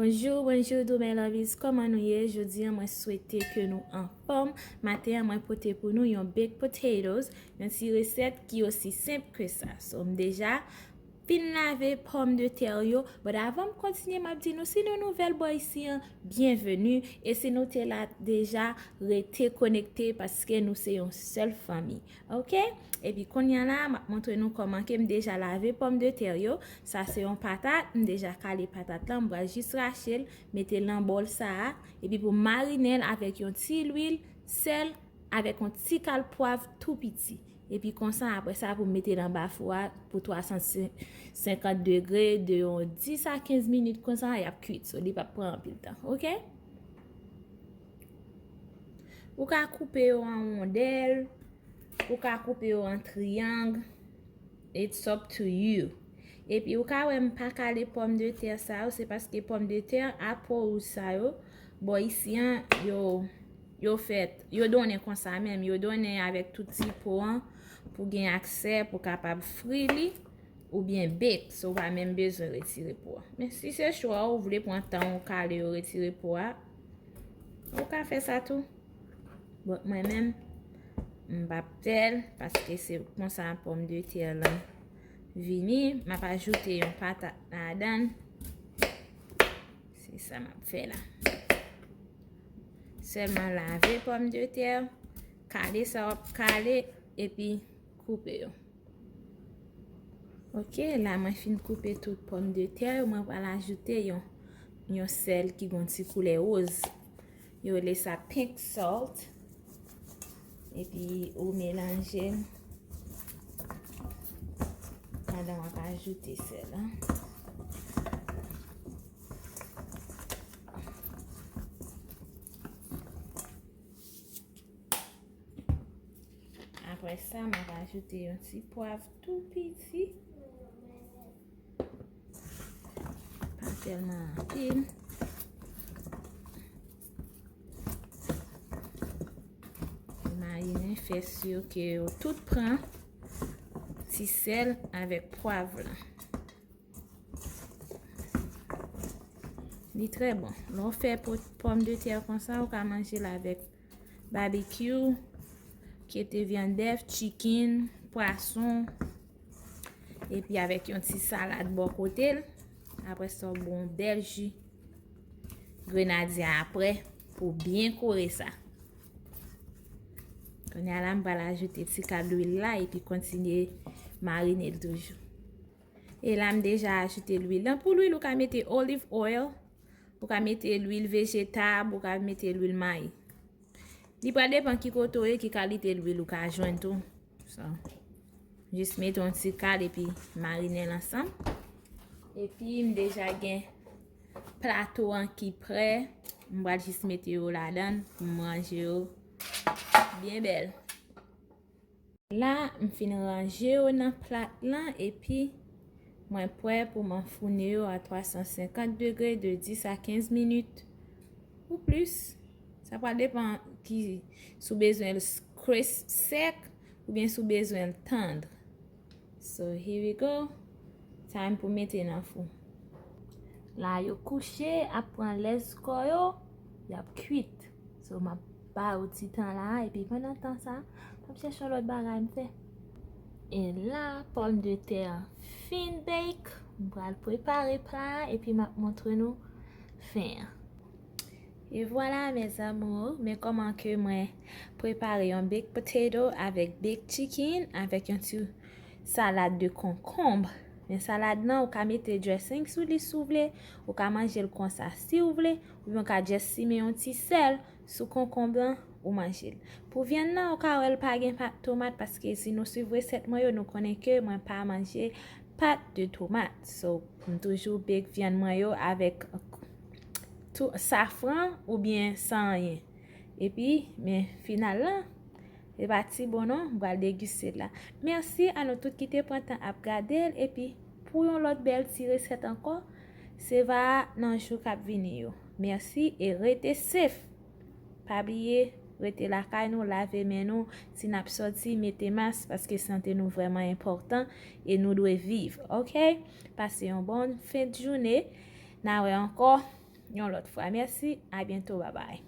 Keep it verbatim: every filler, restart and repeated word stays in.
Bonjou, bonjou, Doumen Lovies, kòman nou ye? Jodi a, mwen swete ke nou anfòm. Maten an, mwen pote pou nou yon baked potatoes, yon ti resèt ki osi senp ke sa. So, m deja fin lave pòmdetè yo, but avan m kontinye, m ap di nou, si nou nouvèl bò isi an, byenveni, e si nou te la deja, rete konekte paske nou se yon sèl fanmi. Oke? Epi kounye a la, m ap montre nou kòman ke m deja lave pòmdetè yo. Sa se yon patat, m deja kale patat lan, m pral jis rache l, mete l nan bòl sa a. Epi pou m marine l avèk yon ti lwil, sèl, avèk yon ti kal pwav tou piti. Epi konsa, apre sa, pou m mete l anba fou a pou twa san senkant degre, de yon dis a kenz minit konsa, y ap kwit. So, li p ap pran anpil tan, oke? Ou ka koupe yo an wondèl, ou ka koupe yo an triyang. It's up to you. Epi ou ka wè m pa kale pòmdetè sa yo, se paske pòmdetè a po wouj sa yo, bò isi an, yo, yo fèt, yo donnen konsa menm, yo donnen avèk tout ti po an pou gen aksè, pou kapab fri li oubyen bake, so ou pa menm bezwen retire po a. Men si se chwa w, ou vle pran tan w kale yo retire po a, ou ka fè sa tou. But mwen menm, m p ap fè l, paske se konsa pòmdetè lan vini. M ap ajoute yon patat ladan l. Se sa m ap fè la. Sèlman lave pòmdetè, kale sa w ap kale, epi koupe yo. Oke, la mwen fin koupe tout pòmdetè yo, mwen pral ajoute yon, yon sèl ki gon ti koulè woz. Yo rele sa pink salt. Epi ou melanje l pandan w ap ajoute sèl la. Apre sa, m ap ajoute yon ti pwav tou piti. Pa tèlman anpil. Marine, fè si ke yo tout pran ti sèl avèk pwav lan. Li trè bon. Lè w fè po-, pòmdetè konsa, ou ka manje l avèk babekyou, ki te vyann bèf, chicken, pwason, epi avèk yon ti salad bò kote l. Apre sa, w bwè yon bèl ji grenadye apre pou byen kore sa. Kounye a la, m pral ajoute ti kal lwil la epi kontinye marine l toujou. E la, m deja ajoute lwil lan. Pou lwil, ou ka mete olive oil, ou ka mete lwil vejetab, ou ka mete lwil mayi. Li pral depann ki kote w ye, ki kalite lwil ou ka jwenn tou. So, jis mete yon ti kal epi marine l ansanm. Epi m deja gen plato an ki prè. M pral jis mete yo ladan l pou m ranje yo byen bèl. La, m fin ranje yo nan plat lan epi mwen prè pou m anfounen yo a twa san senkant degre de dis a kenz minit ou plis. Sa pral depann ki, si w bezwen l s-, crisp, sèk, oubyen si w bezwen l tann. So, here we go. Time pou mete nan fou. La, yo kouche, ap pran lèz kò yo, y ap kwit. So, m ap ba yo ti tan la, epi pandan tan sa, m ap chèche yon lòt bagay m fè. E la, pòmdetè an fin bake. M pral prepare pla a, epi m ap montre nou fen an. E vwala, mes amours, men kòman ke mwen prepare yon baked potato avèk baked chicken, avèk yon ti salad de konkonb. Men salad lan, ou ka mete dressing sou li si w vle, ou ka manje l konsa si w vle, oubyen ou ka just simen yon ti sèl sou konkonb lan, ou manje l. Pou vyann nan, ou ka wè l pa gen pat tomat, paske si nou swiv resèt mwen yo, nou konnen ke mwen pa manje pat de tomat. So, m toujou bake vyann mwen yo avèk tou safran oubyen san anyen. Epi, men final lan, se pa ti bon non, m pral degiste l la. Mèsi a nou tout ki te pran tan ap gade l, epi pou yon lòt bèl ti resèt ankò, se va nan jou k ap vini yo. Mèsi e rete safe. Pa bliye, rete lakay nou, lave men nou, si n ap sòti, mete mas, paske sante nou vrèman enpòtan e nou dwe viv, oke? Pase yon bon fen de jounen, n a wè ankò. yon lòt fwa. Mèsi, a byento, babay.